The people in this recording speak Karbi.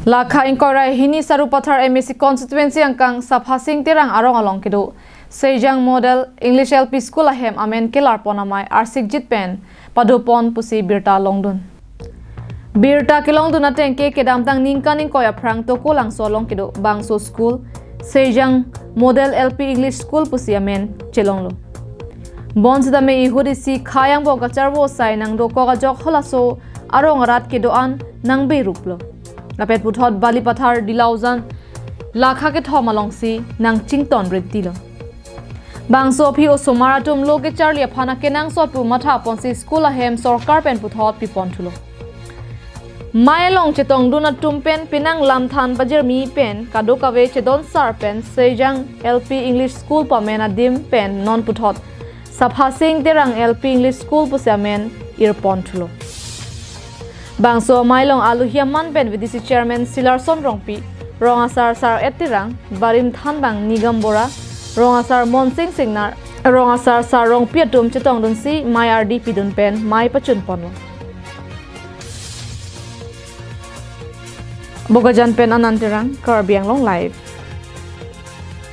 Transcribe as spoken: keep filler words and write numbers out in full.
Lakha ingkoi ra hini Sarupathar M A C constituency angkang Saphasing Terang arong along kedo Sejang Model English L P School ahem amen kelar pon amei arsikjit pen pado pon pusi birta longdun. Birta kelongdun ateng ke kedamtang ningkan ingkoi aphrang Tokolangso along kedo bangso school Sejang Model L P English School pusi amen chelonglo. Bonsitame ihut isi khei angbong kacharvo asai nangdokok ajok halaso arong arat kedo-an nangberuplo. Lapen puthot Balipathar Dilaujan lakha kethom alongsi nangchington rintilo. Bangso aphi osomar atum lo kecharli aphan akenangsot pu matha ponsi school ahem sorkar pen puthot pipon thulo. Mei along chetongdun atum pen penang lamthan pajirmi pen kadokave chedon sar pen Sejang L P English School pu amen adim pen non puthot Saphasing Terang L P English School pusi amen irpon thulo. Bangso amei along alohi aman pen V D C Chairman Silarson Rongpi, Rong Asar Sar Et Terang, Barim Thanbang Nigam Bora, Rong Asar Monsing Singnar, Rong Asar Sar Rongpi atum chetongdunsi mei ardi pidun pen mei pachun ponlo. Bokajan pen Anand Terang, Karbi Anglong Live.